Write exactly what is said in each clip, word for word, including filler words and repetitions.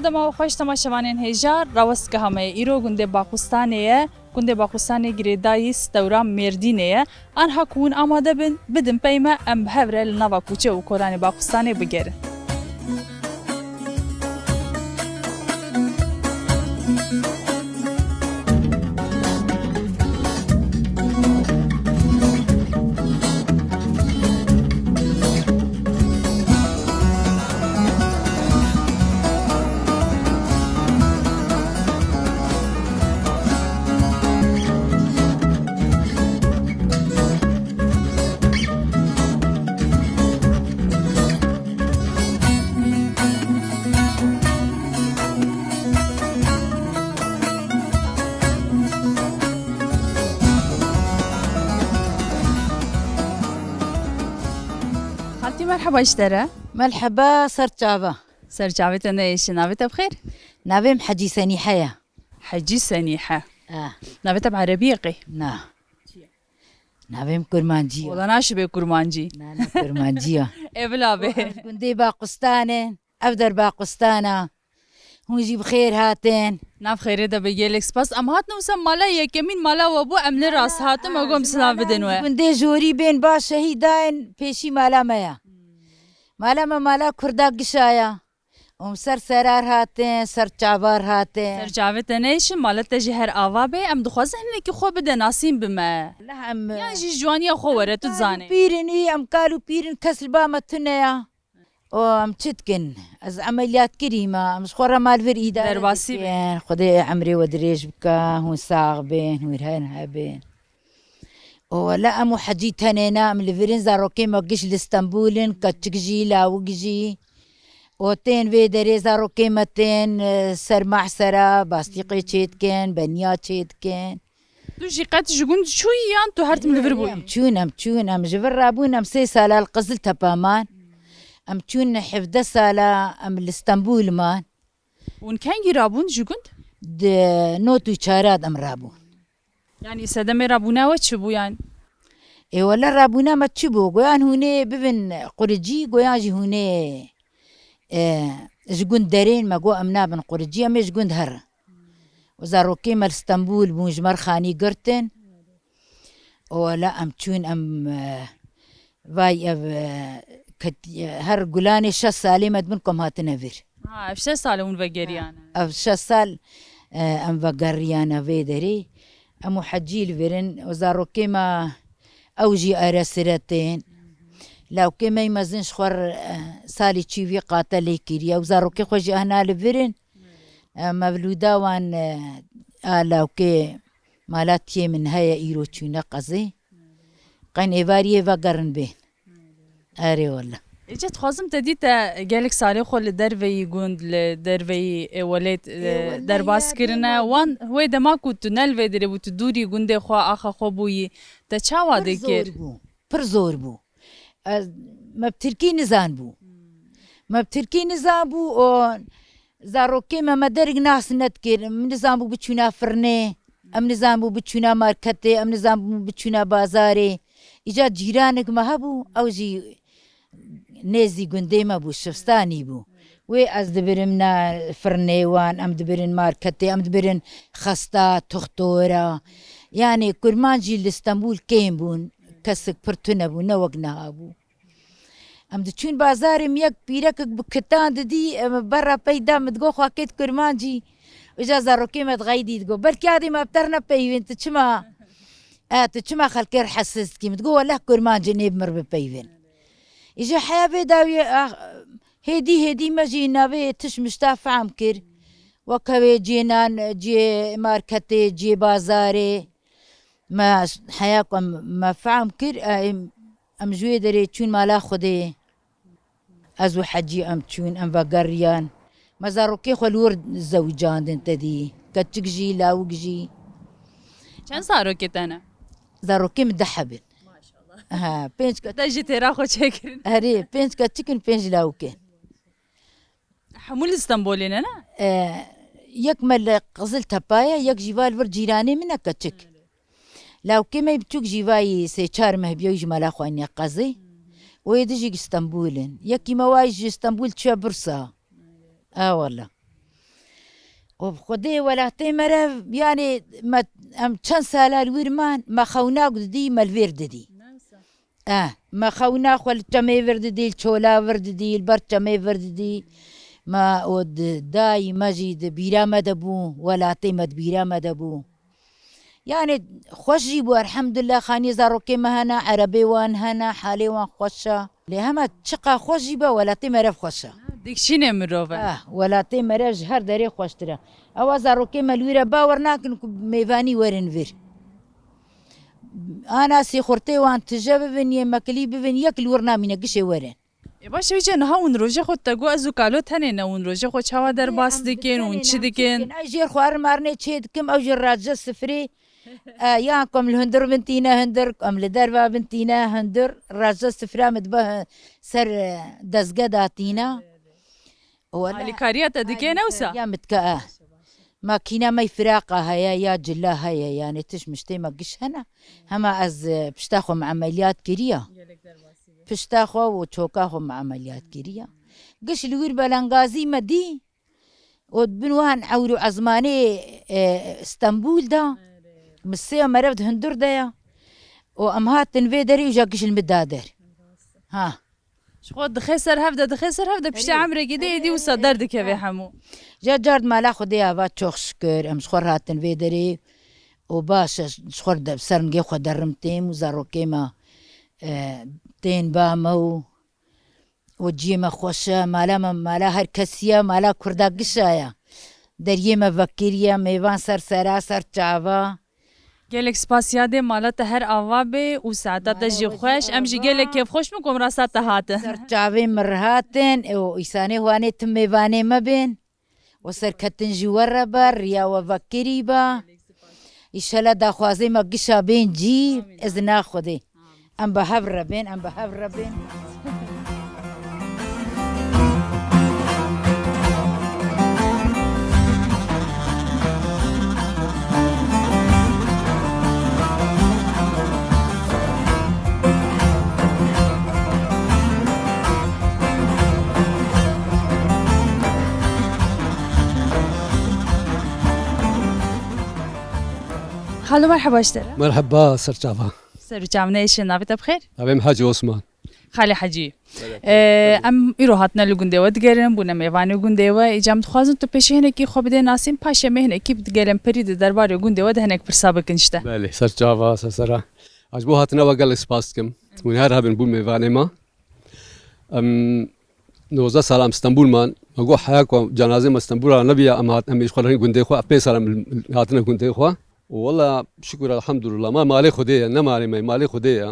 Dema we xweş temaşevanên hêja, rawestka heme ye. Îro gundê Baqustanê ye. Gundê Baqustanê girêdayî stewra Mêrdînê ye. Anha ku hûn amade bin, bidin pey me, em bi hev re li nava kûçe û koranê Baqustanê bigerin. Xaltî, merheba ji te re. Merheba, ser çava. Ser çavê te neyêşin. Navê te bi xêr? Navê min Hecî Senîhe ye. Hecî Senîhe. Ah. Navê te bi erebî ye qey? Na. Navê min kurmancî ye. Wela naşibê kurmancî. Na, na, kurmancî ye. Ê bila bê. Ev gundê Baqustan in. Ev der Baqustan e. Hûn jî bi xêr hatin. Nav xêrê de be, gelek spas. Em hatin wisa mala yekemîn, mala we bû, em li rast hatin, me got em silav bidin we. Gundê Jorî bên ba şehîd dayên pêşî mala me ya. Mala me mala Kurda Gişa ya. Em ser serar hatin, ser çavar hatin. Ser çavê te neyşin, mala te jî her ava be. Em dixwazin hinekî xwe bide nasîn bi me. Allah em Yan jî ji waniya xwe were, tu dizanî. Pîrin wî, em kal û pîrin kes li ba me tune ya. O, em çi dikin? Ez emeliyatkirî me, em ji xwe re mal vir îdare Derbasî be. Dikin. Xwedê emrê we dirêj bike, hûn sax bin, hûn her hebin. O, wele em û Hecî tenê ne, em li vir in, zarokê me giş li Stenbûl in, keçik jî, lawik jî. O, tên vê derê zarokê me tên, e, ser mahsera, bastîqê çê dikin, beniya çê dikin. Tu jî qet ji gund çûyî yan tu her tim li vir bûyî? Em çûn, em çûn, em ji vir rabûn, em sê sala li Qiziltepe man. Em çûn hevdeh sala em li Stenbûl man. Hûn kengî rabûn ji gund? Di not û çara de em rabûn. Yanî sedemê rabûna we çi bû yan? Ê wele rabûna me çi bû? Goyan hûnê bibin quricî, goyan jî hûnê, e, ji gund derên me got em nabin quricî, em ê ji gund herin. Û zarokê me li Stenbûl bûn, ji me re xanî girtin. Û wele em çûn, em, e, vay ev, e, ket-, e, her gulanê şeş salê me dibin ku em hatine vir. Ha, ev şeş sal e hûn vegeriyane. Ev şeş sal, e, em vegeriyane vê derê. Em û Hecî li vir in, û zarokê me ew jî eresire tên. Lawkê me yî mezin ji xwe re, e, salê çî vî qate lê kiriye. Û zarokê xwe jî ehna li vir in. E, mevlûda wan, e, a lawkê mala tiyê min heye, îro çûne qezê. Qeyn êvariyê vegerin bên. Erê wele. Êca dixwazim te dî te gelek salê xwe li derveyî gund, li derveyî, e, welêt, e, Ê, wele derbas ya, kirine. Dema wan wê dema ku tu ne li vê derê bû, tu dûrî gundê xwe, axa xwe bûyî, te çawa dikir? Pir zor bû. Pir zor bû. Ez, me bi tirkî nizanbû. Me bi tirkî nizanbû, o zarokê me, me derik nas nedikir. Em nizanbû biçûna firnê, em nizanbû biçûna marketê, em nizanbû biçûna bazarê. Îca cîranek me hebû, ew jî nêzî gundê me bû, Şivistanî bû. Wê ez dibirim ne firnê wan, em dibirin marketê, em dibirin xesta, toxtora. Yanî kurmancî li Stenbûl kêm bûn, kesek pir tune bû, ne wek niha bû. Em diçûn bazarê, min yek pîrekek bi kitan didî, em berra pey da, min digot, "Xwe kêt kurmancî." Îja zarokê me dixeydî, digot, "Belkî adî me bi te re nepeyvên, tu çima, e, tu çima xelkê re hesiz dikî?" Min digot, "Weleh kurmancî nê bi mir bipeyvin." Îja heya vê dawiyê, ah, hêdî hêdî me jî navê tişt mişta fehm kir. Wek hevê cihê nan, cihê marketê, cihê bazarê. Me heya ku em, me fehm kir, e, em, em ji wê derê çûn mala Xwedê. Ez û Hecî em çûn, em vegeriyan. Me zarokê xwe li wir zewicandin te dî. Keçik jî, lawik jî. Çend zarokê te ne? Zarokê min deh hebin. Maşallah. Ha, pênc ke- Te jî têra xwe çêkirin. Erê, pênc keçik in, pênc lawik in. Hemû li Stenbolê ne, ne? E, yek me li Qiziltepa ye, yek jî va li vir cîranê min e, keçik. Lawkê me biçûk jî va yî sê çar meh bûye, wî ji mala xwe anîne qezê. Wê di jî Stenbul in. Yekî me wa ji Stenbul çûye Bursa. A wele. Of Xwedê welatê me re, yanî me, em çend sala li wir man, me xewnak didî, me li vêr didî. Eh, me xewna xwe li çemê vir didî, li çola vir didî, li ber çemê vir didî. Me û di dayî me jî di bîra me de bû, welatê me di bîra me de bû. Yani xweş jî bû, elhemdulillah, xaniyê zarokê me hene, erebê wan hene, halê wan xweş e. Lê hema çiqa xweş jî be, welatê me rev xweş e. Dikşînê mirov e. Ah, welatê me rev ji her derê xweştir e. Ewa zarokê me li wî re bawer nakin ku mêvanî werin vir. Ana sîxurtê wan tije bibin, yê mekilî bibin, yek li wir namîne, gişê werin. Ê baş e, wî ce niha hûn rojê xwe te got ez û kalo tenê ne, hûn rojê xwe çawa derbas dikin, hûn çi dikin? Ay jêr xwarin marinê çê dikim, ew jî race sifrê. E, yan kom li hundir bin tîne hundir, kom li derva bin tîne hundir, race sifra min dibe ser, e, dezge da tîna. Wele, alîkariya te dike ne wisa? Ya min dike, e. Makîna me firaka heye, ya cila heye, yani tişt miştê me giş hene. Hema ez, e, pişta xwe me emeliyat kiriya. Pişta xwe û çoka xwe me emeliyat kiriya. Giş li wir belengazî me dî. Û bin wan ewr û ezmanê, e, Stenbûl de. Misê meriv di hundir de ya. Û em hatin vê derê û ja giş li min da der. Ha. Ji xwe dixe ser hev de, dixe ser hev de, piştî emrekê de êdî wisa derdikeve hemû. Ja car di mala Xwedê ava, çok şükür, em ji xwe re hatin vê derê û baş e, ji xwe de ser nigê xwe derim têm û zarokê me, e, tên ba me û, û ciyê me xweş e, mala me mala her kesî ye, mala Kurda gişa ye. Deriyê me vekiriye, mêvan ser sera, ser çava. Gelek spas yadê, mala te her ava bê û saeta te jî xweş. Em jî gelek kêfxweş bin ku em rasta te hatin. Ser çavê min rihatin û îsanê hwanê tim mêvanê me bên. Û serketin jî we re be, riya we vekirî be. Îşela daxwazê me gişa bên cî, izna Xwedê. Em bi hev re bên, em bi hev re bên. Xalo, merheba ji te re. Merheba, serçava. Ser û çavneyê şin, navê te bi xêr? Navê min Hacî Osman. Xalê Hecî. Ee, em îro hatine li gundê we digerin, bûne mêvanê gundê we. Îca em dixwazin tu pêşî hinekî xwe bidê nasîn, paşê me hinekî bi digerin pirî di derbarê gundê we de hinek pirsa bikin ji te. Belê, serçava, sersera. Ez ji bo hatina we gelek spas dikim. Hûn her hebin bû mêvanê me. Em nozdeh sala em Stenbûl man. Me got heya ku cenazê me Stenbûl ra nebiya, em hat, em ê ji xwe re gundê xwe, ev pênc sala em hatine gundê xwe. Û wela şikûr elhamdulillah, ma malê Xwedê ye, ne malê me, malê Xwedê ye.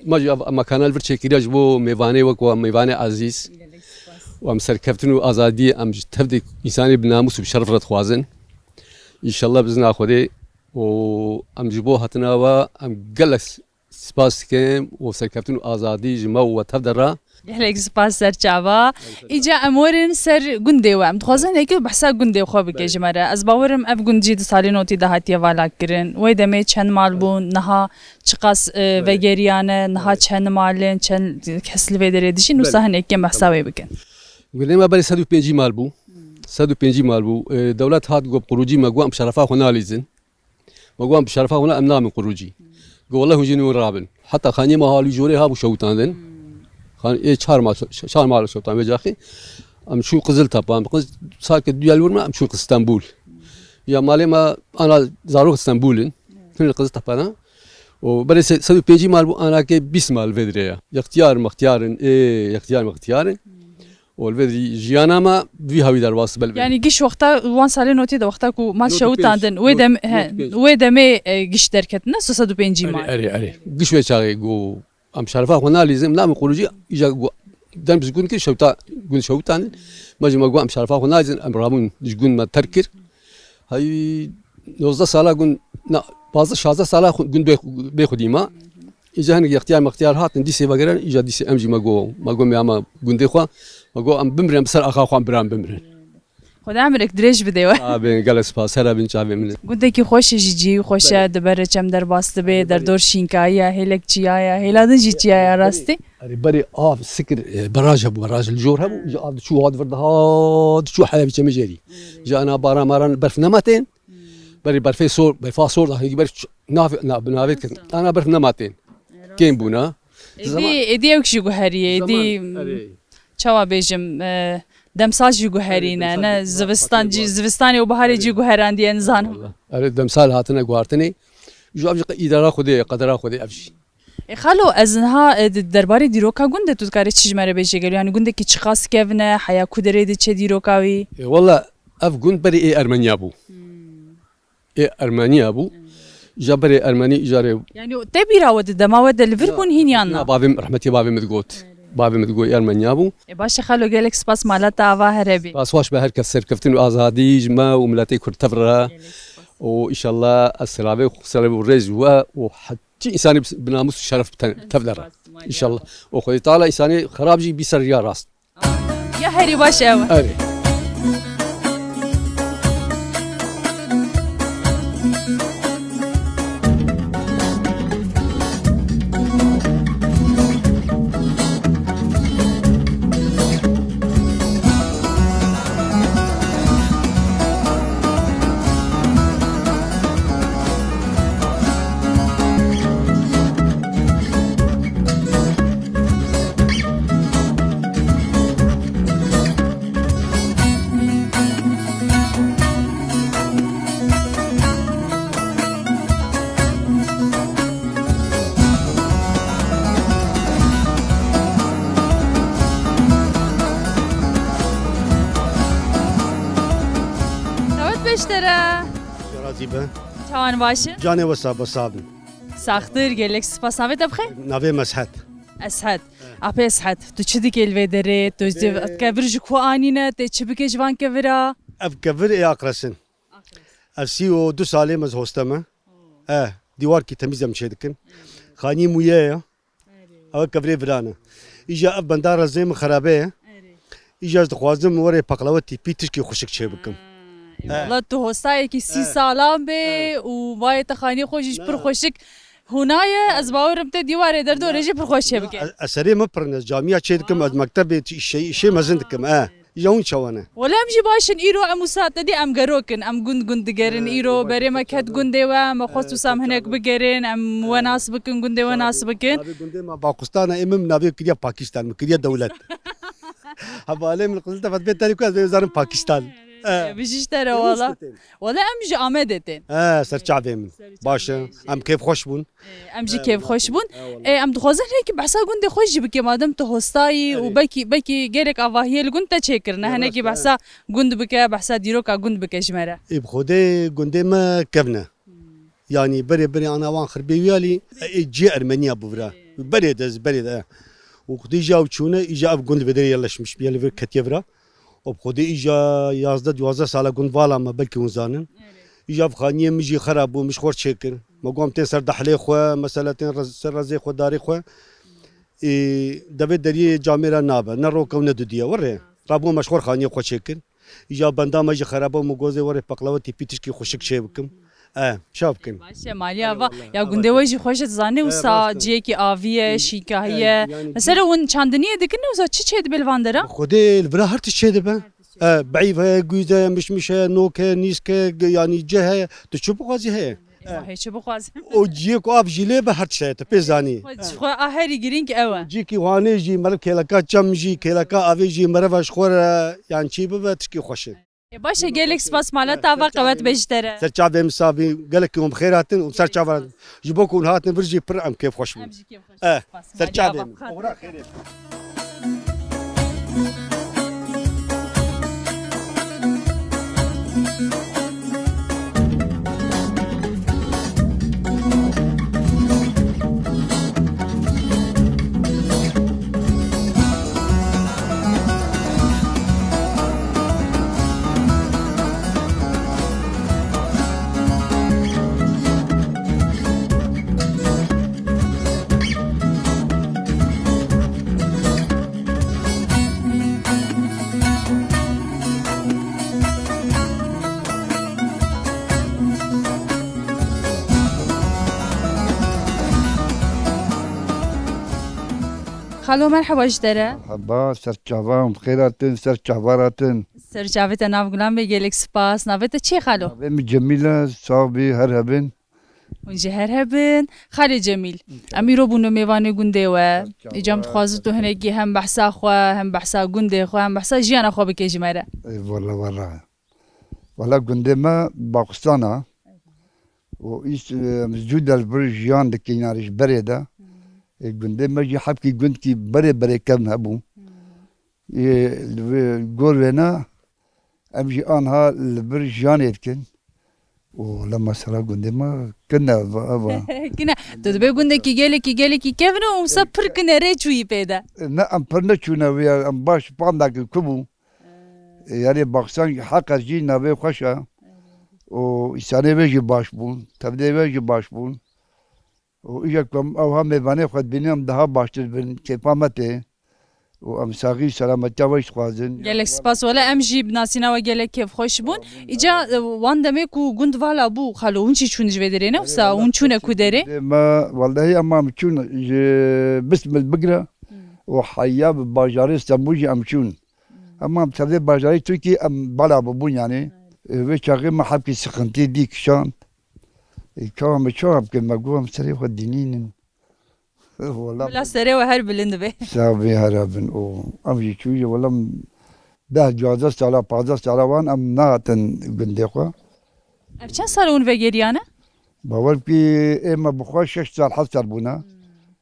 Ma jî ev, ev mekana li vir çêkiriya ji bo mêvanê wek we, mêvanê ezîz. Û em serkeftin û azadiyê em ji tevdê însanê bi namûs û bi şeref re dixwazin. Înşallah bi izna Xwedê û em ji bo hatina we em gelek spas dikim û serkeftin û azadî ji me û we tev de re. Gelek spas serçava. Îca em werin ser gundê we. Em dixwazin hinekî behsa gundê xwe bike ji me re. Ez bawerim ev gund jî di salên otî de hatiye valakirin. Wê demê çend mal bûn, niha çiqas, e, vegeriyane, niha çend mal in, çend kes li vê derê dijîn, wisa hinekî em behsa wê bikin. Gundê me berê sed û pêncî mal bû. Sed û pêncî mal bû. E, dewlet hat got, qurûcî me got, em şerefa xwe nalîzin. Me got, em bi şerefa xwe ne, em namin qurûcî. Got, wele hûn jî nûn rabin. Heta xaniyê me halî jorê habû şewitandin. Xan-, ê çar mal, çar mal şewtan vê caxê. Em çûn Qiziltepe, em Qiz-, salke duya li wir me, em çûn Stenbûl. Ya malê me ana zarok Stenbûl in. Hin li Qiziltepe ne. Û berê se-, sed û pêncî mal bû, anakê bîst mal vê dirê ye. Yextiyar mextiyar in, ê yextiyar mextiyar in. Û li vê jiyana me vî hawî derbas bel. Yanî giş wexta wan salên notî de wexta ku mal şewitandin, wê dem-, he, wê demê, e, giş derketin, ne sed û pêncî mal. Erê, erê, erê. Giş wê çaxê ku em şerefa xwe nalîzin, em namin qurûcî, îja ku dem ji gund kir şewta, gund şewitandin. Me jî me got em şerefa xwe nalîzin, em rabûn ji gund me terk kir. Hey, nozdeh sala gund, na, pazdeh, şazdeh sala xu-, gund bê, bê xwedî ma. Îca hinek yextiyar mextiyar hatin, dîsê vegerin, îca dîsê em jî me got, me got me ama gundê xwe. Me got em bimirin, bi ser axa xwe em biran bimirin. Xweda emirek dirêj bide we. Çavên gelek spas, here bin çavên min. Gundekî xweş e jî, cihî xweş e, Belê. Di ber çem derbas dibe, Belê, belê. Derdor şînkayî ye, hêlek çiya ye, hêla din jî çiya ye, rastî. Erê, berê av sikir, e, baraj hebû, baraj li jor hebû, ji av diçû, hat vir dihat, diçû heya vî çemê jêrî. Ji ana baran maran berf nematên, berê berfê sor, berfa sor da, hingî berf ç-, nav, na, bi navê dikin. Ana berf nematên. Kêm bûna. Êdî, Zaman êdî ew jî guherî ye, êdî, Zaman, erê. Çawa bêjim, e, demsal jî guherî ne, Erê, demsal ne jî zivistan guherî jî, var. Zivistanê û biharê jî Erê. Guherandiye, nizanim. Eyvallah. Erê, demsal hatine guhartinê. Ji ev jî îdara Xwedê ye, qedera Xwedê ev jî. E, xalo, ez niha, e, di derbarê dîroka gund de tu dikarî çi ji me re bêjî gelo? Yanî gundekî çiqas kevn e, heya ku derê diçe dîroka wî? E, wela ev gund berê ê Ermeniya bû. Hmm. Ê Ermeniya bû. Ja berê Ermenî îcarê. Yanî te bîra we di dema we de li vir bûn hîn yan na? Ya, bavê min, rehmetî bavê min digot. Bavê min digot Ermeniya bû. E, baş e xalo, gelek spas, mala te ava here bî. Spas, xweş be, her kes serkeftin û azadî ji me û miletê Kurd tev re. Gelek spas. Û înşallah ez selavê, selavê û rêz we û he-, çi însanî bi namûs û şeref bi te-, tev de re. Spas, mala. Înşallah. Û Xwedê Teala însanî xerab jî bî ser riya rast. Ya herî baş ew e. Erê. Dawet beştere. Razî be. Çawan baş e? Canê we sax be, sax bin. Saxtir, gelek spas. Navê te bi xêr? Navê Meshet. Eshed. Apê Eshed, tu çi dikê li vê derê? Tu Vê- kevir ji ku anîne? Tê çi bike ji van kevira? Ev kevir ê Aqres in. Aqres. Ev sî û du salê me ji hoste me. Oh. Eh, dîwarkî temîz em çê dikin. Erê. Xanî mûye ye. Erê. Ew kevirê viran e. Îja ev benda rezê min xerabe ye. Erê. Îja ez dixwazim were paqlawe tîpî tişkî xweşik çê bikim. Ha, Eh. Wala tu hostayekî sî Eh. salan bê Eh. û bayê te xanî xwe jî pir Ne. xweşik hûnaye. Eh. Ez bawerim te dîwarê derdorê Ne. jî pir xweş çê Ne, bike. ez, ez serê min pir ne, ez camiya çê dikim, ez mektebê çi-, şey, işê mezin dikim. Eh. Ya hûn çawa ne? Wele em jî baş in, îro em wisa te dî em gerok in, em gund gund digerin. He, îro berê me ket gundê we, me xwest wisa em hinek bigerin, em we nas bikin, gundê we nas bikin. Navê gundê me Baqustan e, ê min navê kiriye Pakistan, min kiriye dewlet. Hevalê min qizil tefet bê terî ku ez ê zanim Pakistan. He. Bijîş te re wala. Wele em ji Amedê tên. He, serçavê min. Baş e. Em kêfxweş bûn. Em jî kêfxweş bûn. Eyvallah. Ê, em dixwazin hinekî behsa gundê xwe jî bike, madem tu hostayî û Erê. belkî, belkî gelek avahiyê li gund te çêkirine. Ya, Hinekî rast e. behsa gund bike, behsa dîroka gund bike ji me re. Ê, bi Xwedê gundê me kevn e. Hmm. Yanî berê berê ana wan xirbê wî alî, ê, cihê Ermeniya bû vira. Erê. Berê de, berê de. Û Xwedê jî ew çûne, îja ev gund vê derê yerleşmiş bûye, li vir ketiye vira. Û bi Xwedê îja yazdeh duwazdeh sala gund vala me, belkî hûn zanin. Erê. Îja bi xaniyê min jî xera bû, min ji xwe çêkir. Me got em tên ser dehlê xwe, mesela tên rez-, ser rezê xwe, darê xwe. Ê, devê deriyê camêra nabe, ne rok e û ne dudiye. Were, rabû me ji xwe xaniyê xwe çêkir. Îja benda me jî xera bû, min got ez ê were paqlawe tîpî tişkî xweşik çê bikim. E, çav bikin. Baş e, malî ava. Eyvallah, eyvallah. Ya gundê we jî xweş e, dizanî, E, wisa rast e. ciyekî avî ye, E, şînkahî e, ye. yanî Mesela hûn çandiniyê dikin ne wisa çi çê dibe li van dera? Bi Xwedê li vira her tişt çê dibe. E, beyv heye, gûz heye, mişmiş heye, nok heye, nîsk heye, g-, yanî cih heye. Tu çi bixwazî heye. Ema hê çi bixwazim. O ciyê ku av jî lê be her tişt heye, tu pê zanî. Xwe, xwe a herî girîng ew e. Ciyekî wanê jî, meriv kêleka çem jî, kêleka avê jî, meriv ji xwe re, yanî çî bibe, tişkî xweş e. E, baş e, gelek spas, mala te ava qewet be ji te re. Ser çavê min savî, gelekî hûn bi xêr hatin û ser çava ji bo ku hûn hatin vir jî pir em kêfxweş bûn. Em jî kêfxweş bûn. Eh, Spas, ser malî çavê ava min. Xatir. Oxira xêrê. Xalo, merheba ji te re. Merheba, ser çava, em xêr hatin, ser çava hatin. Ser çavê te nav gulan be, gelek spas. Navê te çi ye xalo? Navê min Cemîl e, sax bî, her hebin. Hûn jî her hebin. Xalê Cemîl, em îro bûne mêvanê gundê we. Ser çava. Îca em dixwazin tu hinekî hem behsa xwe, hem behsa gundê xwe, hem behsa jiyana xwe bike ji me re. Ê, walla, walla. Walla gundê me Baxistan e. Û îst, e, em zû de li vir jiyan dikin, yanî ji berê de. Ê, gundê me jî hebkî gundkî berê berê kevn hebû. Ê, li vê gor wêne em jî anha li vir jiyanê dikin. Û walla mesela gundê me kine va, va. Kine. Tu dibê gundekî gelekî, gelekî kevn û wisa pir kine rê çûyî pê de. Ne, em pir neçûne wê, em baş pandakin ku bû. E, yanî Baxistan heqa jî navê xweş e. Û îsanê wê jî baş bûn, tevdê wê jî baş bûn. Û îja ku em ew ha mêvanê xwe dibînin, em daha baştir bin, kêfa me tê. Û em saxî û selametiya we jî dixwazin. Gelek spas, wele em jî bi nasîna we gelek kêfxweş bûn. Îca, e, wan demê ku gund vala bû, xalo, hûn jî çûn ji vê derê ne wisa? Hûn çûne ku derê? Me, wellehî em, em çûn ji Bismil bigire û heya bi bajarê Stenbûl jî em çûn. Hema em tevdê bajarê Tirkî em bala bûbûn yanî. Ê, vê çaxê me hebkî sıkıntı dî kişand. Ê, çawa me çawa bikin, me got em serê xwe dinînin. Wala. Bila serê we her bilind be. Sax bê, her hebin û em jî çû jî wala em deh, duwazdeh sala, pazdeh sala wan em nehatin gundê xwe. Ev çend sal hûn vegeriyane? Bawer bikî ê me bi xwe şeş sal, heft sal bûne.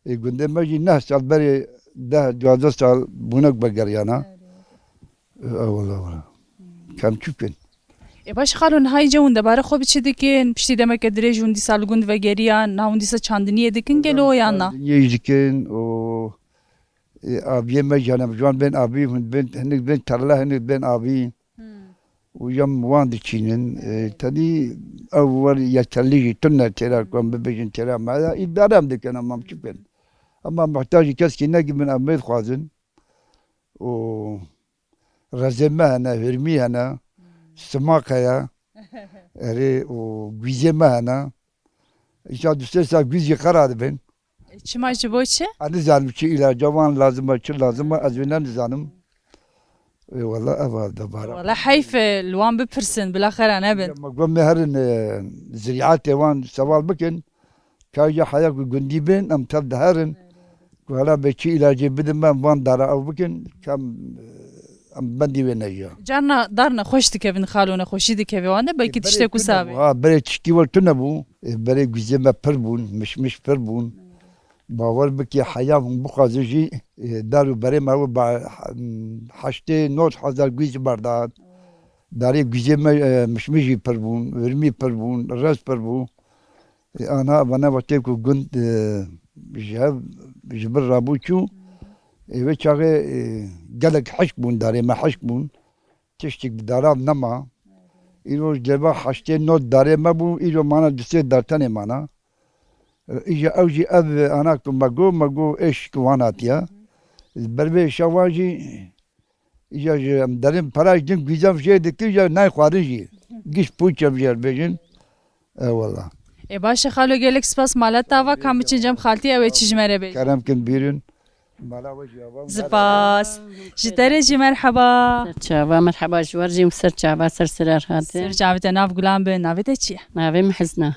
Ê gundê me jî neh sal berê deh, duwazdeh sal bûne ku vegeriyane. Erê. E, wala, wala. Kem çû bikin. Ê baş xalo, niha îca hûn debara xwe bi çi dikin? Piştî demeke dirêj hûn dîsa li gund vegeriyan, niha hûn dîsa çandiniyê dikin gelo yan na? Çandiniyê jî dikin û, e, aviyê me jî hene, ji wan bên avî, hûn bên, hinek bên tarla, hinek bên avî. Hmm. Û ya em wan diçînin, e, tenî ew wer yeterlî jî tune têra ku em bibêjin têra me ya îdare em dikin, em, em çi bikin. Ema muhtacî keskî nekibin, em vê dixwazin. Û rezê me hene, hurmî hene, simaq heye, erê û gwîzê me hene. Îşa du sê sal gwîz jî xera dibin. E, çima, ji bo çi? Ez nizanim çi îlaca wan lazim e, çi lazim e, ez wê ne nizanim. Ê, wela ev e debara. Wela heyf e, li wan bipirsin, bila xera nebin. Ya me got me herin, e, zirîatê wan sewal bikin. Ka ya heya ku gundî bên, em tev diherin. Ku hela bê çi îlacê bidin me, em van dara ew bikin, ka em, em bendî wê nejiya. Carna dar nexweş dikevin, xalo, nexweşî dikeve wan de, belkî tiştek wisa bê. Ha, berê tişkî wek tune bû. E, berê guzê me pir bûn, mişmiş pir bûn. Bawer bike heya hûn bixwazin jî, e, dar û berê me wê ba-, heştê nod hezar guz jî berdat. Darê guzê me, e, mişmiş jî pir bûn, hurmî pir bûn, rez pir bû. E, ana vana wextê ku gund, e, ji hev, ji vir rabû çû, e, vê çaxê, e, gelek hişk bûn, darê me hişk bûn. Tiştik bi daran nema. Îro ji deva heştê nod darê me bû, îro mana du sê dar tenê mana. E, îja ew jî ev ana ku me got, me got êş ku wan hatiye. Ber vê êşa wan jî Îja ji em derin pera ji din gwîzan jê dikin, ya nayê xwarin jî. Giş pûç em jê bêjin. E, wela. E, baş e xalo, gelek spas, mala te ava, ka em biçin cem xaltî, ew ê çi ji me re bêje. Kerem kin bîrin. Mala we jî ava. Spas. Ji te re jî merheba. Ser çava, merheba ji we re jî, ser çava, ser sirar hatin. Ser çavê te nav gulan bin, navê te çi ye? Navê min Hizna.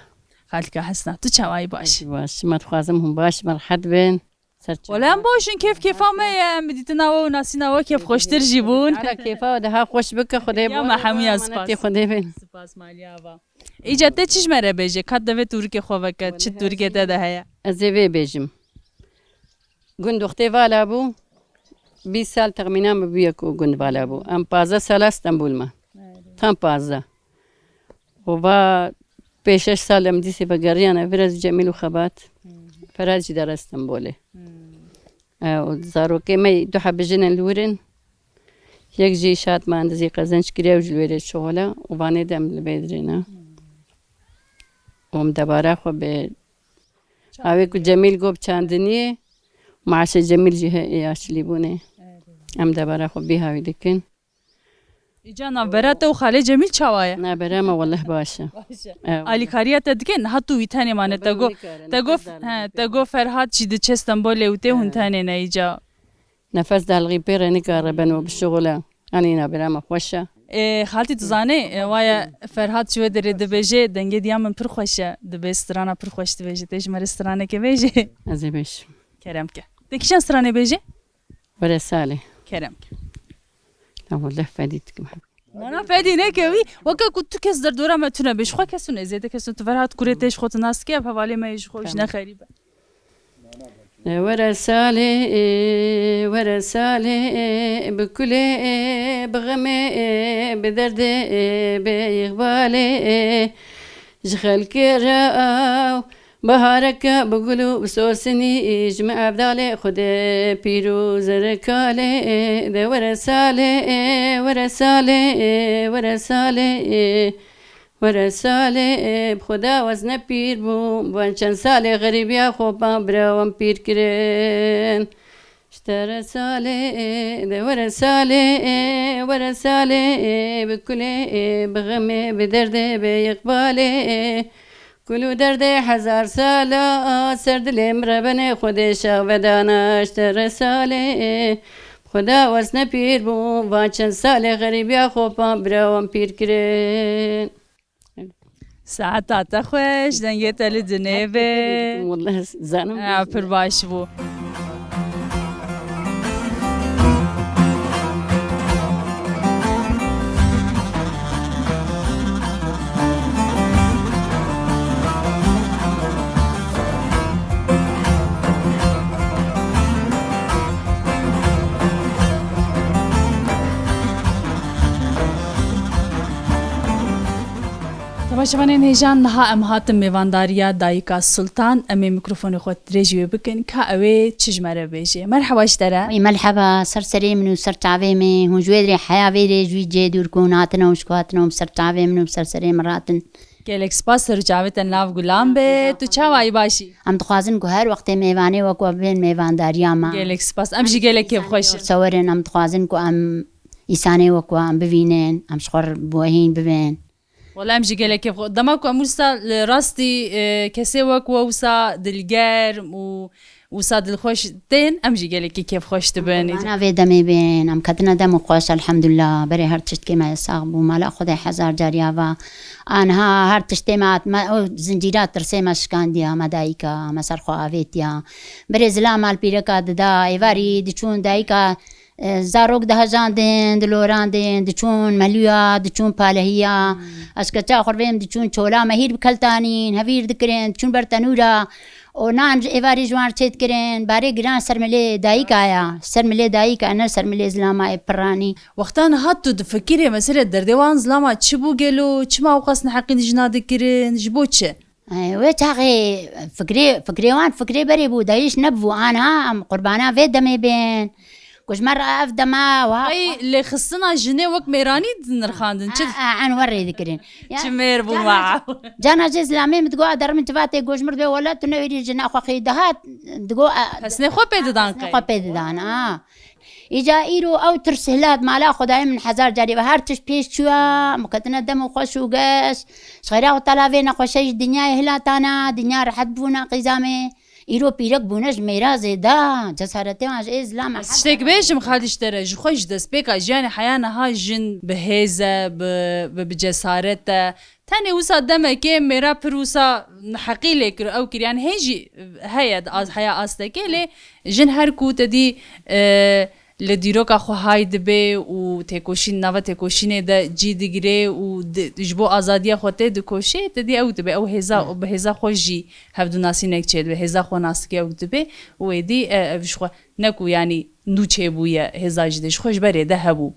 Xalika Hizna, tu çawa yî, baş? Baş, me dixwazim hûn baş, me rehet bin. Wele em baş in, kêf kêfa me ye, em bi dîtina we û nasîna we kêfxweştir jî bûn. Ara kêfa we daha xweş bike, Xwedê bi we re be, emanetê Xwedê bin. Spas, malî ava. Îca te çi ji me re bêje, ka devê tu rikê xwe veke, çi tu rikê te de heye? Ez ê vê bêjim. Gund wextê vala bû, bîst sal texmînan min bûye ku gund vala bû. Em pazdeh sala Stenbul me. Tam pazdeh. Û va pêş şeş sal em dîsê vegeriyane vir, ez Cemîl û Xebat. Ferhat jî dere Stenbolê. E, û zarokê me du heb jin in li wir in. Yek jî şad muhendisî qezenc kiriye û ji li wêrê şixul e û vanê de em li vê dirê ne. Û em debara xwe bi avê ku Cemîl got bi çandiniyê, maaşê Cemîl jî heye yaşlîbûnê. Em debara xwe bî hawî dikin. Îca navbera te û xalê Cemîl çawa ye? Navbera me weleh baş e. Baş e. Ew. Alîkariya te dike, niha tu wî tenê mane, te got, te got, he, te got Ferhat jî diçe Stenbolê û tê hûn tenê ne îca. Nefes dalxî pê re nikare beno bi şixule. Anîna bira me xweş e. Ê, xaltî tu zanê, ê, waya Ferhat ji wê derê dibêje, dengê diya min pir xweş e. Dibê strana pir xweş dibêje. Tê ji me re stranekê bêje. Ez ê bêjim. Kerem ke. Tê kîjan stranê bêje? Were salê. Kerem ke. Tamam, lef fedî dikim. Na, na, fedî neke wî. Weke ku tu kes derdora me tune be. Ji xwe kes tune, zêde kes tune. Tu Ferhat kurê tê ji xwe tu nas dike, ev hevalê me yê ji xwe jine xerîb e. Were salê, were salê, bi kulê, bi xemê, bi derdê, bi îqbalê, ji xelkê re ew bihareke bi gul û bi sosinî, ji me evdalê Xwedê pîr û zerrikalê, de were salê, were salê, were salê. Were salê, bi Xuda ez ne pîr bûm, van çend salê xerîbiya xwe ba bira wan pîr kirin. Ji te re salê, de were salê, were salê, bi kulê, bi xemê, bi derdê, bi îqbalê. Kul û derdê hezar sala, ser dilê min re benê Xwedê şax vedana. Ji te re salê, bi Xuda ez ne pîr bûm, van çend salê xerîbiya xwe ba bira wan pîr kirin. Saeta te xweş, dengê te li dinê be. Wallahî zanim. Ha, pir baş bû. Temaşevanên hêja, niha em hatin mêvandariya dayika Sultan. Em ê mikrofonê xwe dirêj wê bikin, ka ew ê çi ji me re bêje. Merheba ji te re. Ey, merheba, ser serê min û ser çavê min. Hûn ji wê dirê heya vê rê ji wî cihê dûr ku hûn hatine û ji ku hatine û bi ser çavê min û bi ser serê min ratin. Gelek spas, ser û çavê te nav gulan be. Tu çawa yî, baş î? Em dixwazin ku her wextê mêvanê wek we bibên mêvandariya me. Gelek spas. Em jî gelek kêfxweş in. Sewer in, em dixwazin ku em îsanê wek we em bivînin, em ji xwe bi we hîn bibin. Wela em jî gelek kêfxwe-, dema ku em wisa li rastî, e, kesê wek we wisa dilgerm û wisa dilxweş tên, em jî gelekî kêfxweş dibin. Qurbana vê demê bên, em ketine dem û xweş, elhamdulillah. Berê her tişt kê me sax bû, mala Xwedê hezar carî ava. Aniha her tiştê me hat, me, o zincîra tirsê me şikandiya, me dayika, me ser xwe avêtiya. Berê zilam mal pîreka dida, êvarî diçûn dayika, e, zarok dihejandin, dilorandin, diçûn melûya, diçûn palehiya. Hmm. Ez keça xwe rivêm diçûn çola mehîr bikeltanîn, hevîr dikirin, diçûn ber tenûra. Û nan ji êvarî ji wan çê dikirin, barê giran ser milê dayika ya, ser milê dayika, ne ser milê zilama ê piranî. Wexta niha tu difikirê, meselê derdê wan zilama çi bû gelo, çima ew qas neheqî dijna dikirin, ji bo çi? E, wê çaxê fikrê, fikrê wan fikrê berê bû, dayîş nebû, aniha em qurbana vê demê bên. Ku ji me re ev dema wa Qey lêxistina jinê wek mêranî dinirxandin, çi? A, a, an werê dikirin. Ya, Çi mêr bûn cana wa. Cana jê zilamê min digo, a, derim civatê, go ji mir dibê, wela tu newêrî jina xwe xî dihat, digo, a, Pesnê xwe pê didan pesnê qey? Xwe pê didan, a. Îca îro ew tirs hilat mala Xwedayê min hezar carî ve her tişt pêş çûya, min ketine dem û xweş û geş. Ji xêra Xwedê Teala vê nexweşe ji dinyayê hilatana, dinya rehet bûna qîzamê. Îro pîrek bûne ji mêra zêda, cesaretê wan ji ê zilam Ez tiştek bêjim xalî ji te re, ji xwe ji destpêka jiyanê heya niha jin bi hêz e, bi, bi, bi cesaret e. Tenê wisa demekê mêra pir wisa neheqî lê kir, ew kir. Yani hê jî heye di az-, heya astekê, lê jin her ku te dî, e, li dîroka xwe hay dibe û têkoşîn, nava têkoşînê de cî digire û di, ji bo azadiya xwe tê dikoşe, te dî ew dibe, ew hêza, Hmm. bi hêza xwe jî hevdûnasînek çêdibe, hêza xwe nas dike ew dibe û êdî, e, ev ji xwe ne ku, yanî, nû çêbûye, hêza jî de ji xwe ji berê de hebû.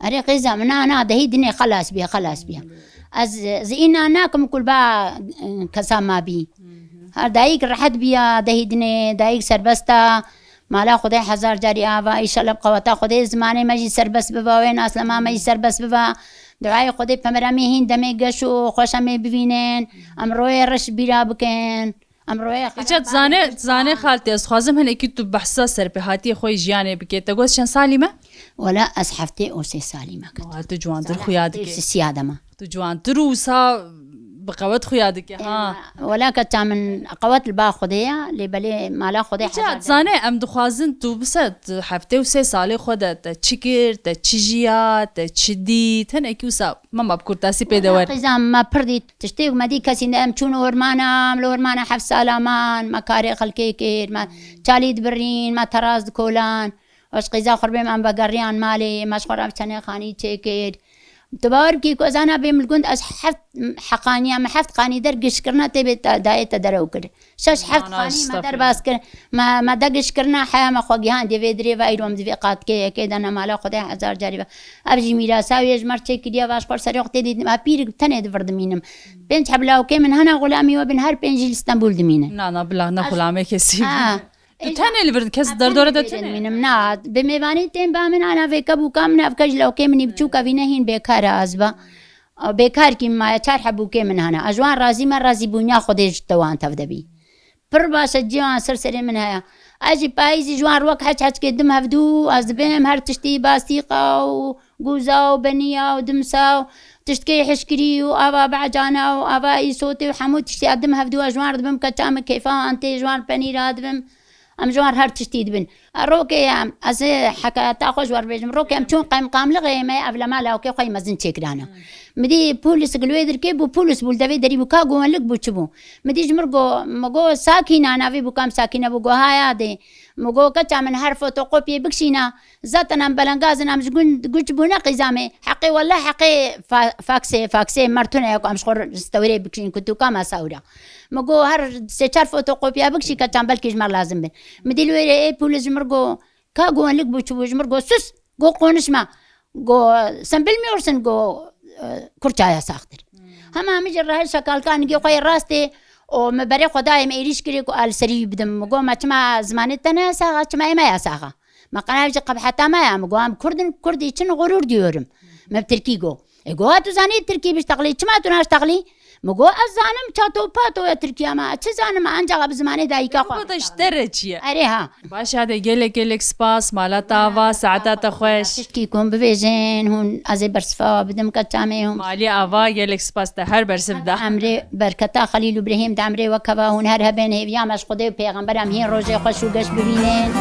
Erê qîza min, na, na, dehî dinê xelas bîye, xelas bîye. Ez, ez îna nakim kulba, e, kesa mabî. Her dayik rehet bîya, dehî dinê, dayik serbest a. Mala Xwedê hezar carî ava, îşallah bi qeweta Xwedê zimanê me jî serbest biba, wê naslema me jî serbest biba. Duayê Xwedê pemera me hîn demê geş û xweş em ê bivînin. Em royê reş bîra bikin. Em royê Îca xereban dizane, dizane xaltê, ez dixwazim hinekî tu behsa serpêhatiyê xwe yê jiyanê bike. Te got çend salî me? Wela ez heftê û sê salî me ket. Wa, tu ciwantir xuya dike. Heftê û sê siya de me. Tu ciwantir û wisa Bi qewet xuya dike, ha. Wela keça min qewet li ba Xwedê ye, lê belê mala Xwedê hezar. Dizane, em dixwazin tu bise, tu heftê û sê salê xwe de te çi kir, te çi jiya, te çi dît, hinekî wisa me, me bi kurtasî pê de wer. Qîza me pir dît, tiştê ku me dî kesî ne, em çûn ormana, em li ormana heft sala man, me karê xelkê kir, me çalî dibirîn, me teras dikolan. Eş qîza xwe bêm em vegeriyan malê, me ji xwe re çenê xanî çêkir. Tu bawer bikî ku ez ana bêm li gund ez heft heqaniya me heft xanî der giştkirina tê bê te, dayê te derew kir. Şeş heft xanî me derbas kir. Me, me de giştkirina heya me xwe gihandiye vê dirê ve îro em di vê qatkê yekê de ne mala Xwedê hezar carî ve. Ev jî mîrasa wê ji me re çêkiriye, va ji xwe serê xwe tê dîtin. Me pîrik tenê di vir dimînim. Pênc heb lawkê min hene xulamî we bin her pêncî li Stenbul dimînin. Na, na, bila ne xulamê kesî. Ha. Tu tenê li vir, kes derdora te tune? Dimînim, na. Bi mêvanî tên ba min ana vê kebûka min, ev ke ji lewkê min î biçûk evîne hîn bêkar e ez ba. Bêkar kî maye çar hebûkê min hene. Ez ji wan razî me, razîbûna Xwedê ji te wan tev de bî. Pir baş e, cî wan ser serê min heye. Ez jî payîzî ji wan re wek heç heçkê dim hevdû, ez dibêm her tiştî bastîqa û gûza û beniya û dimsa û tiştkê hişkirî û ava becana û ava îsotê û hemû tiştî ez dim hevdû, ez ji wan re dibim keça min kêfa wan tê, ji wan re penîra dibim. Em ji wan her tiştî dibin. Rokê em, ez ê hekayeta xwe ji we re bêjim. Rokê em çûn qemqamlixê me, ev lema lawkê xwe yê mezin çêkirane. Mi dî polis li wê dirkê bû, polis bû, li devê derî bû, ka guwenlik bû, çi bû? Mi dî ji mir got, mi got, Sakîna, navê bû kam Sakîne bû, got, ha ya dê. Mi got, keça min her fotokopiyê bikişîna, zaten em belengaz in, em ji gund, guç bûne qîzamê. Heqê wele heqê fa-, faksê, faksê mertune ye ku em ji xwe re stewrê bikişîn, ku tu kam e sawra. Mi got her sê çar fotokopiya bikişî keçan belkî ji me lazim bin. Mi dî li wê rê ê polis ji mir got, ka guwenlik bû çi bû, ji mir got, sus, got, konuşma. Got, sen bilmiyorsun, got, e, Kürtçe yasaktır. Hema min jî rehe şekalka nigê xwe yê rastê û min berê xwe dayê, min êrîş kirê ku a li serî wî bidim. Min got, me çima zimanê te ne yasaxa, çima ê me yasaxa? Me qena jî qebheta me ya, min got, em Kurd in, Kurdî için gurur duyuyorum. Me bi tirkî got. E, got, tu zanî tirkî biştexlî, çima tu naştexlî? Mi got, ez zanim çato pato ya Tirkiya me, çi zanim, ancak bi zimanê dayika xwe. Got, ji te re çi ye? Erê ha. Baş e, hade gelek gelek spas, mala te ava, saeta te xweş. Tiştkî ku hûn bibêjin, hûn ez ê bersiva bidim keça me hûn. Malî ava, gelek spas, te her bersiv da. Emrê berketa Xelîl û Birêhîm de emrê wek heva hûn her hebên, hêviya me ji Xwedê û pêxember em hîn rojê xweş û geş bibînin.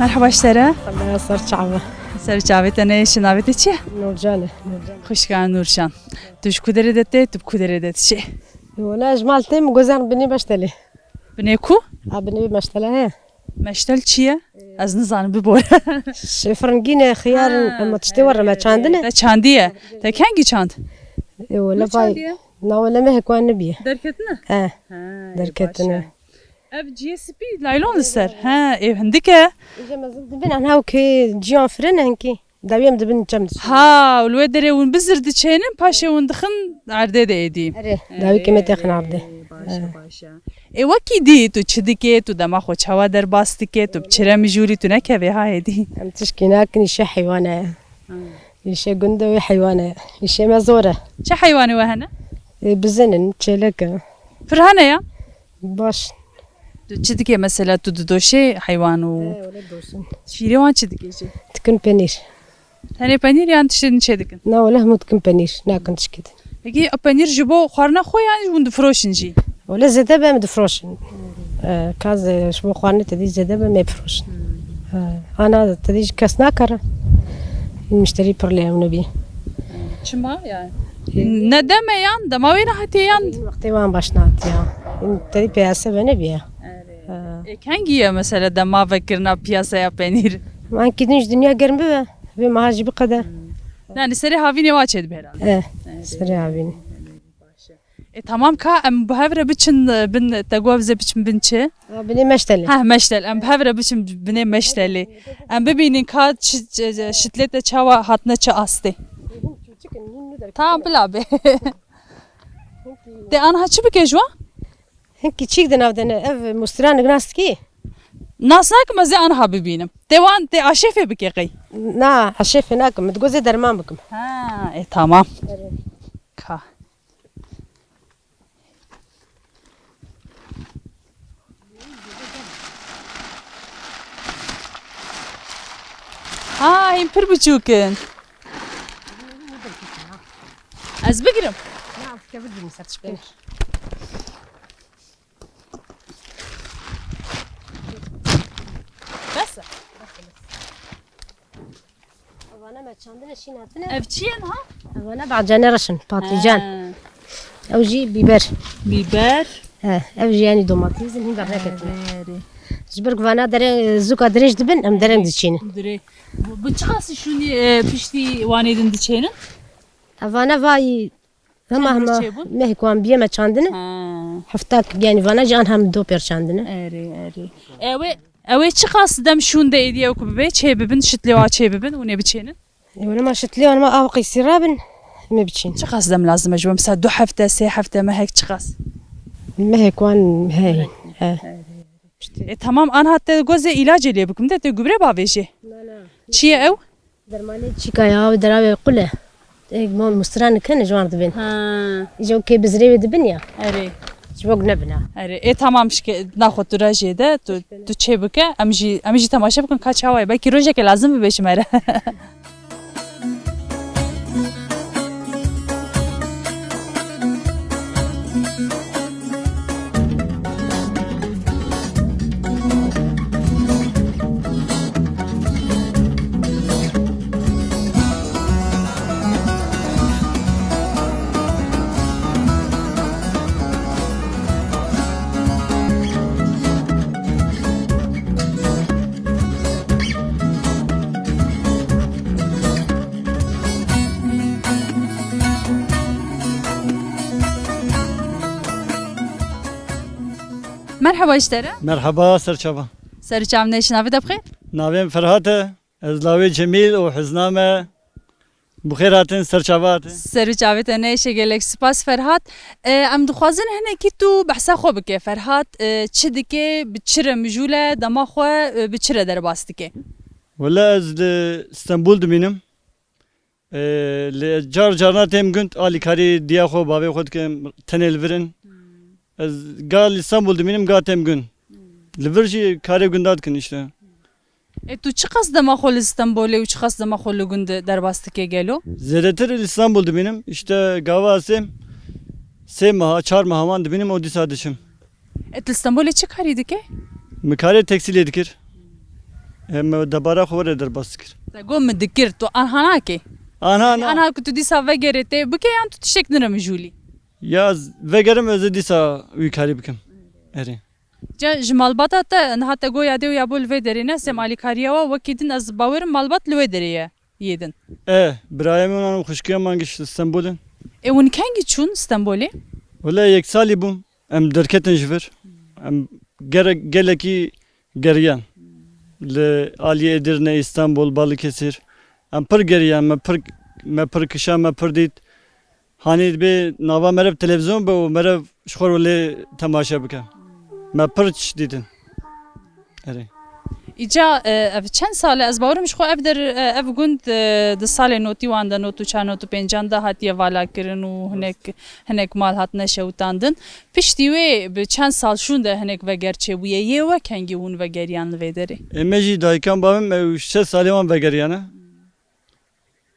Merhaba ji te re. Xwedaya ser çava. Ser çavê te neyê, şi navê te çi ye? Nurcan e, Nurcan. Xwişka Nurcan. Tu ji ku derê de tê, tu bi ku derê de diçê? Wela ji mal têm, gozan binê meştelê. Binê ku? A, binê meştele he. Meştel çi ye? Ez nizanim, bibore. Şê firingî ne, xiyar in, ha, ama tiştê were me çandine. Te çandiye. Te kengî çand? E, wele vay. Çandiye? Na wele me hekwan nibiye. Derketine? He. Ha, derketine. Ev cihê spî laylon li ser. He, ev hindik e. Îje mezin dibin, an hewkê ciyan firin hinkî. Dawiyê em dibin çem diçin. Ha, û li wê derê hûn bizir diçênin, paşê hûn dixin erdê de êdî. Erê, dawî kê me têxin erdê. Baş e, baş e. Ê wekî dî, tu çi dikê, tu dema xwe çawa derbas dikê, tu bi çi re mijûlî, tu nekevê ha êdî? Em tişkî nakin, îşê heywane ye. Îşê gund de wê heywane ye. Îşê me zor e. Çi heywanê we hene? Ê, bizin in, çêlek e. Pir hene ya? Baş. Tu çi dikê mesela, tu didoşê heywan û... He, wele doşin. Şîrê wan çi dikê jî? Dikin penîr. Tenê penîr yan tiştê din çê dikin? Na, wele hemû dikin penîr, nakin tişkê din. Pekî, penîr ji bo xwarina xwe yan hûn difiroşin jî? Wele zêde be em difiroşin. E, ka ze-, ji bo xwarinê te dî zêde be em ê bifiroşin. E, ana te dî jî kes nakare. Mişterî pir lê ew nebî. Çima yani? Ne deme yan, dema wê nehatiye yan? Wextê wan baş nehatiye. Te dî piyase ve nebî ya. Erê. Ha. E, kengî ye mesela dema vekirina piyasaya penîr? Man kî din ji dinya germ bibe. Vê meha jî biqede. Hmm. Yani serê havînê wa çê dibe herhalde. E, serê havînê. Baş e. E, tamam ka, em bi hev re biçin, e, bin, te got bize biçin bin çi? Ha, binê meştelê. Ha, meştel. Em bi hev re biçin binê meştelê. Em bibînin ka çi, çi, çi, şitlê te çawa hatine çi astê. Tamam, bila be. Te anha çi bike ji wan? Hinkî çîk di nav de ne. Ev mûstiranik nas dikî? Nas nakim, ez ê anha bibînim. Te wan, te aşêfê bike qey? Na, aşêfê nakim. Min digot zê derman bikim. Ha, e, tamam. Erê. Ka. Ha, hîn pir biçûk in. Ez bigirim. Na, kevir bînin ser çi pêr. Bes e. Evana me çandine şîn hatine. Ev çi ye niha? Evana bacane reşin, patlıcan. Ha. Ew jî biber. Biber. He, ev jî yanî domates in, hîn berneketine. Erê, erê. Ji ber ku vana dereng, zûka dirêj dibin, em dereng diçînin. Dirê. Bu, bu çiqas şûnî, e, piştî wanê din diçênin? Evana vayî Hema hema çêbûn? Mehek wan bîye me çandine. Ha. Heftak, yanî vana jî anha min do pêr çandine. Erê, erê. Ew ê, ew ê çiqas dem şûn de êdî ew ku bibe, çê bibin, şitlê wa çê bibin, hûn ê biçênin? E, wele ma şitlê wan ma av qeysî rabin, me biçîn. Çiqas dem lazim e ji we? Mesela du hefte, sê hefte, mehek çiqas? Mehek wan he. He. E, tamam, anha te got zê îlacê lê bikim de, te gubre bavêjê. Na, na. Çi ye ew? Dermanê çîka ya, ew deravê qul e. Ê, mo-, mustira nikin ji wan dibin. Ha. Îja kê bizrê wê dibin ya. Erê. Ji bo nebina. Erê. Ê, tamam, şike, naxwe tu rejê de, tu, tu çê bike, em jî, em jî temaşe bikin ka çawa ye. Belkî rojeke lazim bibe ji me re. Merheba ji te re. Merheba, ser çava. Ser çav neşin, navê te bixêr? Navê min Ferhat e. Ez lawê Cemîl û hizna me. Bi xêr hatin, ser çava hatin. Ser û çavê te neşe, gelek spas Ferhat. E, em dixwazin hinekî tu behsa xwe bike. Ferhat, e, çi dike, bi çi re mijûl e, dema xwe, e, bi çi re derbas dike? Wele ez li Stenbûl dimînim. E, lê car carna têm gund, alîkarî diya xwe, bavê xwe dikim, tenê li vir in. Hmm. Ez ga li Stenbûl dimînim, ga têm gund. Hmm. Li vir jî karê gunda dikin işte. E, tu çiqas dema xwe li Stenbolê û çiqas dema xwe li gund derbas dike gelo? Zêdetir li Stenbol dimînim. İşte gava sê, sê meha, çar meha wan dimînim û dîsa diçim. E, tu li Stenbolê çi karî dike? Min karê tekstîlê dikir. Em debara xwe were derbas dikir. Te got min dikir, tu anha nakê? Anha na. Anha ku tu dîsa vegerê tê bike yan tu tiştek nire mijûlî? Ya z-, vegerim ez ê dîsa wî karî bikim. Erê. Ca ji malbata te niha te got ya dê û ya bo li vê derê ne, sêm alîkariya we wekî din, ez bawerim malbat li wê derê ye yê din. E, birayê min an û xwişkiya man giş li Stenbolê. E, hûn kengî çûn Stenbolê? Wele yek salî bûm, em derketin ji vir. Em gere-, gelekî geriyan. Li aliyê Edirne, Îstanbul, Balıkesir. Em pir geriyan, me pir, me pir kişa, me pir dît. Hanî dibê nava me re bi televîzyon be û me re ji xwe re lê temaşe bike. Me pir tişt dîtin. Erê. Îca, e, ev çend sal e? Ez bawerim ji xwe ev der, e, ev gund, e, di salê notî wan de, not û çar, not û pêncan de hatiye valakirin û hinek, hinek mal hatine şewitandin. Piştî wê bi çend sal şûn de hinek veger çêbûye. Yê we kengî hûn vegeriyan li vê derê? Ê me jî dayikan bavim ew şeş salê wan vegeriyane.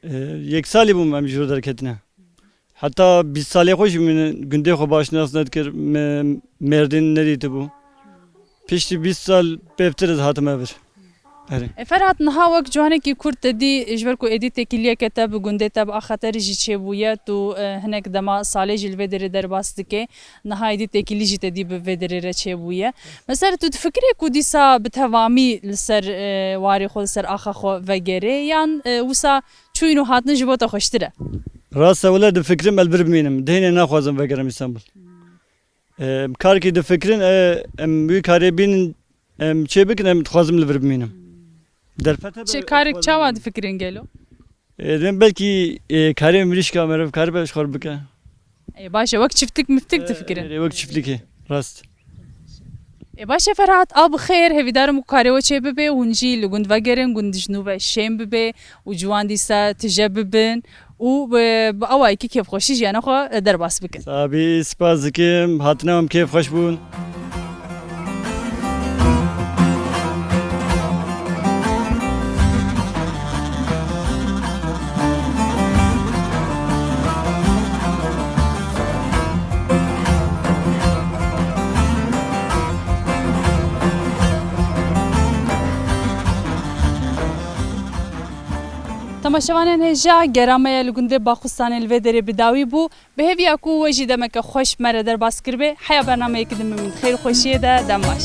E, yek salî bûm em ji vir derketine. Heta bîst salê xwe jî min gundê xwe baş nas nedikir, me Mêrdîn nedîtibû. Piştî bîst sal pêvtir ez hatime vir. Erê. E, Ferhat, niha wek ciwanekî Kurd te dî, ji ber ku êdî têkiliyeke te bi gundê te, bi axa te re jî çêbûye, tu, e, hinek dema salê jî li vê derê derbas dike. Niha êdî têkilî jî te dî bi vê derê re çêbûye. Mesela tu difikirî ku dîsa bi tevamî li ser, e, warê xwe, li ser axa xwe vegerê, yan, e, wisa çûyîn û hatin ji bo te xweştir e? Rast e, wele difikirim ez li vir bimînim. Dihênê naxwazim vegerim Îstanbul. Em, karekî difikirin, e, em wî karê bînin, em çê bikin, em dixwazim li vir bimînim. Derfete Çi be, karek dixwazim çawa bikim. Difikirin gelo? E, dibên belkî, e, karê mirîşka meriv karibe ji xwe bike. E, baş e, wek çiftlik miftik E, difikirin. E, wek çiftlikê, rast. E, baş e Ferhat, a bi xêr, hêvîdarim ku karê we çê bibe, hûn jî li gund vegerin, gund ji nû ve şên bibe û ciwan dîsa tije bibin. Û bi, bi awayekî kêfxweşî jiyana xwe derbas bikin. Sabî, spas dikim. Hatina em kêfxweş bûn. Temaşevanên hêja, gera me ye li gundê Baxustanê li vê derê bi dawî bû. Bi hêviya ku we jî demeke xweş me re derbas kiribe, heya bernameyeke din bimînin di xêr û xweşiyê de, dem baş.